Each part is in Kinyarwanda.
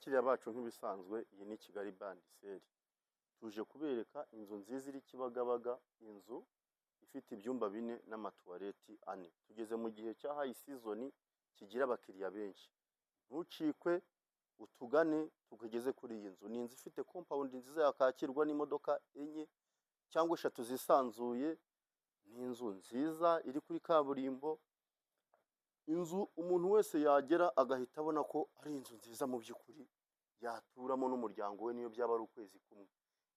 Bakiriya bacu, nk'ibisanzwe iyi ni Kigali Buy and Sell. Tuje kubereka inzu nziza iri Kibagabaga, inzu ifite ibyumba bine n'amatuwareti ane. Tugeze mu gihe cya high season kigira abakiriya benshi. Ntucikwe, utugane tukugeze kuri iyi nzu. Ni inzu ifite compound nziza yakakirwa n'imodoka enye cyangwa eshatu zisanzuye. Ni inzu nziza iri kuri kaburimbo, inzu umuntu wese yagera agahita abona ko ari inzu nziza mu by'ukuri yaturamo n'umuryango we, niyo byaba ari ukwezi kumwe.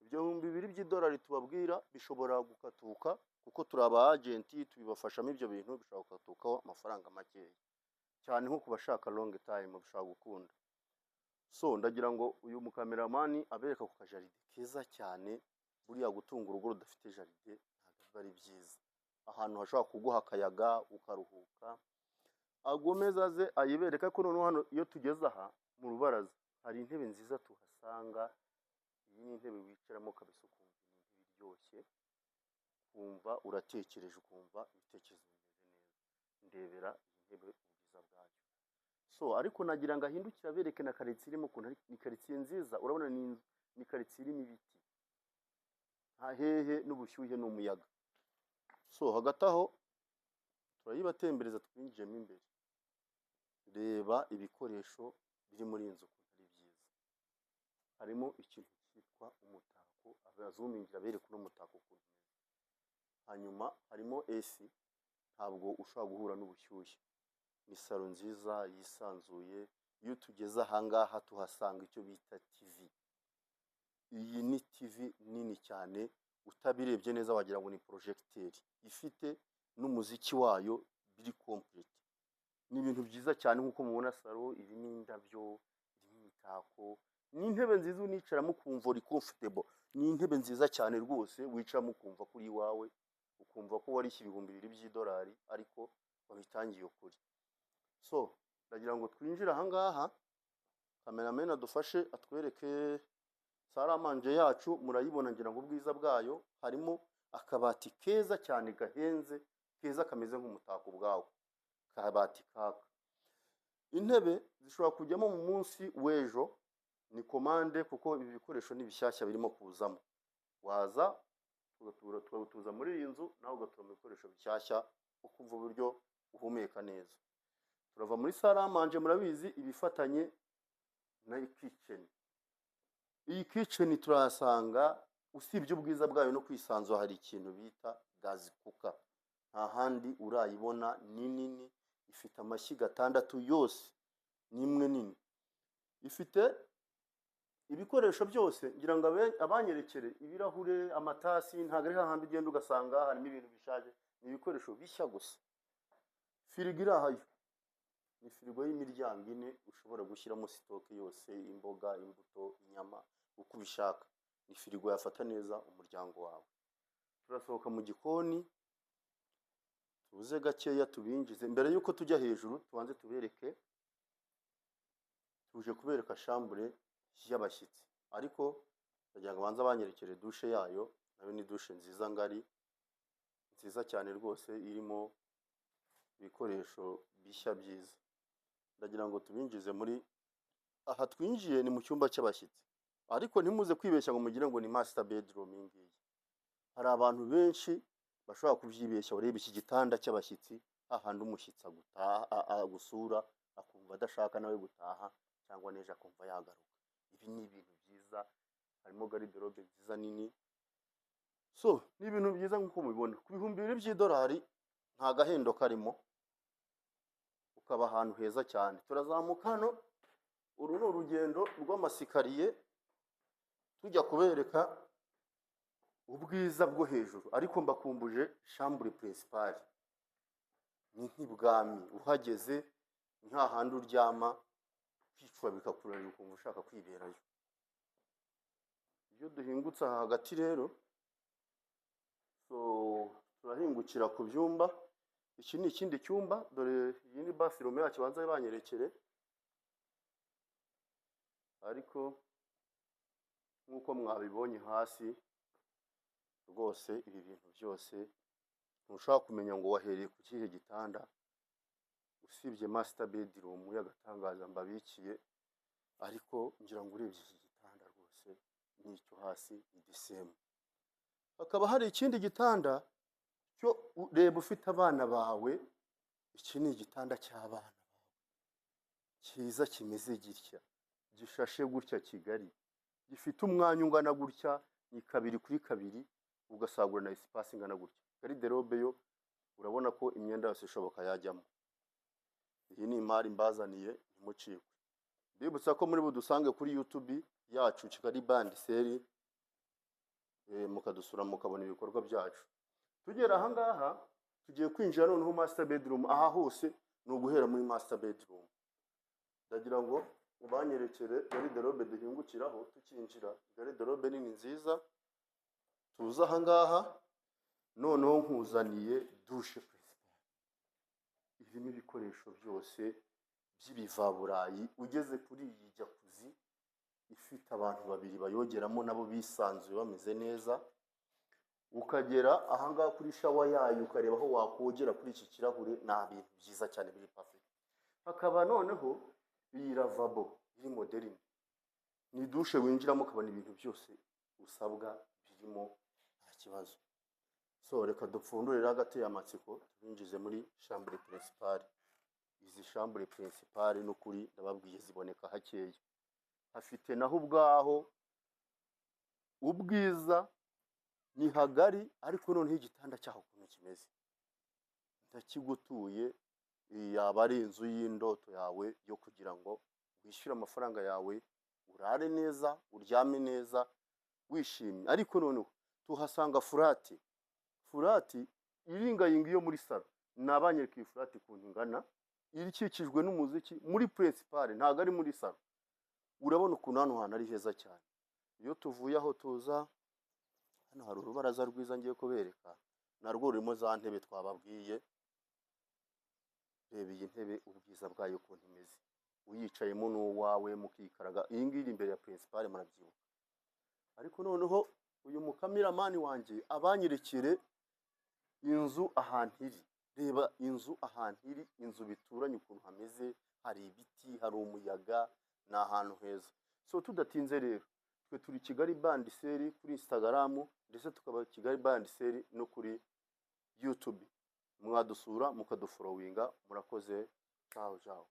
Ibyo 2000 by'idolari tubabwira bishobora gukatuka, kuko turi aba agent, tubibafashamo. Ibyo bintu bishobora gukatukaho amafaranga makeya cyane, nko ku bashaka long time bishobora gukunda. So ndagira ngo uyu mukameramani abereka ku kajardin keza cyane. Buriya gutunga urugo rudafite jardin ntabwo biba ari byiza, ahantu hashobora kuguha akayaga ukaruhuka. Agomeza aze ayibereka ko noneho hano iyo tugeze aha mu rubaraza hari intebe nziza tuhasanga. Iyi ni intebe wicaramo kabisa ukumva ni intebe iryoshye, ukumva uratekereje, ukumva ibitekerezo bimeze neza. Ndebera iyi ntebe ubwiza bwayo. So ariko nagira ngo ahindukire abereke na karitsiye irimo ukuntu ni karitsiye nziza. Urabona ni inzu, ni karitsiye irimo ibiti, nta hehe n'ubushyuhe n'umuyaga. So hagati aho turayibatembereza, twinjiyemo imbere. Reba ibikoresho biri muri iyi nzu ukuntu ari byiza. Harimo ikintu cyitwa umutako, abazumingira abereka uno mutako ukuntu umeze. Hanyuma harimo AC, ntabwo ushobora guhura n'ubushyuhe. Ni salo nziza yisanzuye. Iyo tugeze ahangaha tuhasanga icyo bita TV. Iyi ni TV nini cyane, utabirebye neza wagira ngo ni projecteur, ifite n'umuziki wayo biri complete. Ni ibintu byiza cyane. Nk'uko mubona, salo irimo indabyo, irimo imitako, ni intebe nziza unicaramo ukumva uri comfortable. Ni intebe nziza cyane rwose, wicaramo ukumva ko uri iwawe, ukumva ko warishye 2000 by'idolari ariko wabitangiye ukuri. So ndagira ngo twinjire ahangaha, cameraman adufashe atwereke salle à manger yacu. Murayibona ngira ngo ubwiza bwayo. Harimo akabati keza cyane gahenze, keza kameze nk'umutako ubwawo, akabati kaka. Intebe zishobora kujyamo mu munsi w'ejo, ni commande, kuko ibi bikoresho ni bishyashya birimo kuzamo. Waza tugatuza muri iyi nzu, nawe ugatura mu bikoresho bishyashya, ukumva uburyo uhumeka neza. Turava muri salle à manger, murabizi ibifatanye na kitchen. Iyi kitchen turahasanga, usibye ubwiza bwayo no kwisanzura, hari ikintu bita gas cooker. Nta handi urayibona. Ni nini, ifite amashyiga atandatu yose, ni imwe nini, ifite ibikoresho byose. Ngira ngo abanyerekere ibirahure, amatasi. Ntabwo ari hahandi ugenda ugasanga harimo ibintu bishaje, ni ibikoresho bishya gusa. Firigo iri ahayo ni firigo y'imiryango ine, ushobora gushyiramo stock yose, imboga, imbuto, inyama, uko ubishaka. Ni firigo yafata neza umuryango wawe. Turasohoka mu gikoni, tuze gakeya tubinjize. Mbere y'uko tujya hejuru, tubanze tubereke, tuje kubereka chambre y'abashyitsi, ariko ndagira ngo banze banyerekere douche yayo. Nayo ni douche nziza, ngari, nziza cyane rwose, irimo ibikoresho bishya byiza. Ndagira ngo tubinjize muri aha. Twinjiye ni mu cyumba cy'abashyitsi, ariko ntimuze kwibeshya ngo mugire ngo ni master bedroom iyi ngiyi. Hari abantu benshi bashobora kubyibeshya. Ureba iki gitanda cy'abashyitsi, hahandi umushyitsi agutaha, agusura akumva adashaka nawe gutaha, cyangwa n'ejo akumva yagaruka. Ibi ni ibintu byiza. Harimo garde-robe nziza nini. So ni ibintu byiza nk'uko mubibona. Ku 2000 by'idolari nta gahendo karimo, ukaba ahantu heza cyane. Turazamuka hano, uru ni urugendo rw'amasikariye tujya kubereka ubwiza bwo hejuru. Ariko mbakumbuje chambre principale, ni nk'ibwami. Uhageze ni hahandi uryama kwicwa bikakunanira, ukumva ushaka kwiberayo. Iyo duhingutse aha hagati rero, so turahingukira ku byumba. Iki ni ikindi cyumba. Dore iyi ni bathroom yacu, banza banyerekere. Ariko nk'uko mwabibonye hasi rwose, ibi bintu byose ntushobora kumenya ngo wahereye ku kihe gitanda, usibye master bedroom y'agatangaza mbabikiye. Ariko ngira ngo urebye iki gitanda rwose n'icyo hasi ni the same. Hakaba hari ikindi gitanda cyo reba ufite abana bawe. Iki ni igitanda cy'abana bawe cyiza, kimeze gitya, gishashe gutya, kigari, gifite umwanya ungana gutya, ni 2 kuri 2, ugasagura na espace ingana gutya. Garde-robe yo urabona ko imyenda yose ishoboka yajyamo. Iyi ni imari mbazaniye, ntimucikwe. Mbibutsa ko muri budusange kuri YouTube yacu, Kigali Buy and Sell, mukadusura mukabona ibikorwa byacu. Tugera ahangaha, tugiye kwinjira noneho master bedroom. Aha hose ni uguhera muri master bedroom. Ndagira ngo ubanyerekere garde-robe duhingukiraho tukinjira, garde-robe nini nziza. Tuza ahangaha noneho nkuzaniye douche principale, irimo ibikoresho byose by'ibivaburayi. Ugeze kuri iyi jacuzzi ifite abantu babiri bayogeramo nabo bisanzuye, bameze neza. Ukagera ahangaha kuri shower yayo, ukareba aho wakogera kuri iki kirahure, ni ibintu byiza cyane biri perfect. Hakaba noneho iyi lavabo iri moderne, ni douche winjiramo ukabona ibintu byose usabwa birimo, nta kibazo. So reka dupfundure rero agateye amatsiko, tubinjize muri chambre principale. Izi chambre principale n'ukuri ndababwiye ziboneka hakeya. Hafite naho ubwaho ubwiza, ni hagari, ariko noneho igitanda cyaho ukuntu kimeze, ndakigutuye. Iyi yaba ari inzu y'indoto yawe yo kugira ngo wishyure amafaranga yawe, urare neza, uryame neza wishimye. Ariko noneho tuhasanga flat, flat iringayinga iyo muri salon. Nabanyereka iyi flat ukuntu ingana, ikikijwe n'umuziki muri principale, ntabwo ari muri salon. Urabona ukuntu hano hantu ari heza cyane. Iyo tuvuye aho tuza hano, hari urubaraza rwiza ngiye kubereka, narwo rurimo za ntebe twababwiye. Reba iyi ntebe ubwiza bwayo ukuntu imeze, uyicayemo n'uwawe mukikaraga. Iyi ngiyi iri imbere ya principale, murabyibuka. Ariko noneho uyu mucameraman wanjye abanyerekere inzu ahantu iri. Reba inzu ahantu iri, inzu bituranye ukuntu hameze, hari ibiti, hari umuyaga, ni ahantu heza. So tudatinze rero, twe turi Kigali Buy and Sell kuri Instagram, ndetse tukaba Kigali Buy and Sell no kuri YouTube. Mwadusura mukadufollowinga. Murakoze, ciao ciao.